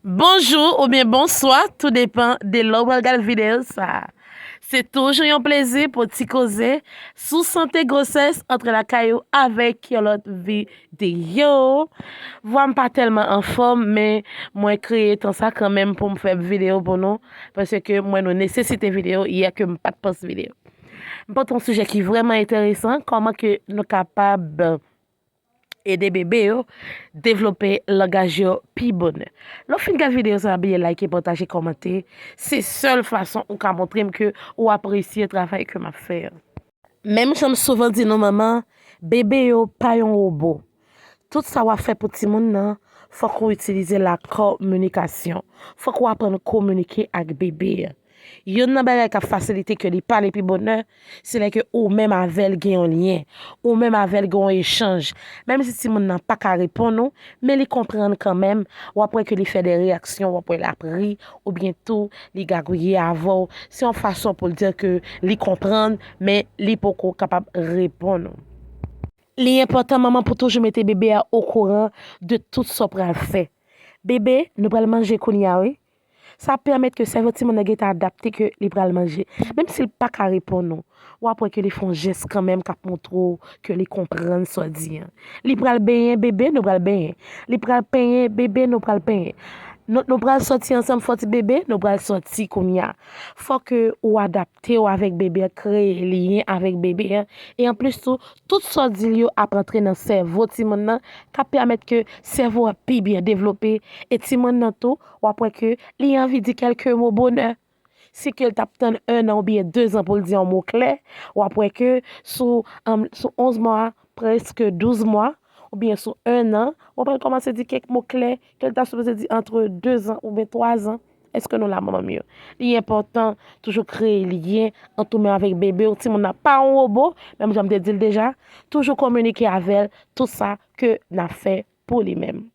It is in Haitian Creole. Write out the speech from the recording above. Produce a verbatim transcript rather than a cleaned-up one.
Bonjou oubyen bonswa, tou depan de lè w pral gade videyo sa a. Se toujou yon plezi pou ti koze sou sante gwosès antre lakay ou avèk yon lòt videyo. Vwa m pa tèlman anfòm, men mwen kreye tan sa kanmenm pou m fè videyo pou nou, paske mwen nou nesesite videyo yè ke m pa t post videyo. M pote yon sijè ki vrèman enteresan, kòman ke nou kapab ede bebe yo devlope langaj yo pi bonè. Lè w fin gade videyo sa a, bliye like, pataje, kòmante. Se sèl fason ou ka montre m ke ou apresye travay ke m ap fè an. Menm jan m souvan di nou manman, bebe yo pa yon wobo. Tout sa w ap fè pou timoun nan, fòk ou itilize la kominikasyon. Fòk ou aprann kominike ak bebe an. Youn nan bagay k ap fasilite ke li pale pi bonè, se lè ke ou menm avè l gen yon lyen, ou menm avè l gen yon echanj. Menm si timoun nan pa ka reponn ou, men li konprann kanmenm, w ap wè ke li fè de reyaksyon, w ap wè l ap ri, oubyen tou li gagouye avè w. Se yon fason pou l di ke li konprann, men li poko kapab reponn ou. Li enpòtan manman pou toujou mete bebe a okouran de tout sa w pral fè. Bebe, nou pral manje kounye a wi. Sa ap pèmèt ke sèvo timoun nan gentan adapte ke li pral manje. Menm si l pa ka reponn ou, w ap wè ke li fè yon jès kanmenm k ap montre w ke li konprann sa w di an. Li pral benyen, bebe, nou pral benyen. Li pral penyen, bebe, nou pral penyen. Nou, nou pral sòti ansanm, fò ti bebe, nou pral sòti kounye a. Fò ke ou adapte w avèk bebe a, kreye lyen avèk bebe a. E anplis tou, tout sa w di l yo ap antre nan sèvo timoun nan, k ap pèmèt ke sèvo a pi byen devlope. E timoun nan tou, w ap wè ke li anvi di kèlke mo bonè. Si ke l t ap tann en an oubyen de zan pou l di yon mo klè, w ap wè ke sou, um, sou onz mwa, prèske douz mwa, oubyen sou en an, w ap kòmanse di kèk mo klè ke l ta sipoze di antre de zan oubyen twa zan. Èske nou la, manman m yo? Li enpòtan toujou kreye lyen ant ou menm avèk bebe w. Timoun nan pa yon wobo, menm jan m te di l deja. Toujou kominike avè l tout sa ke n ap fè pou li menm.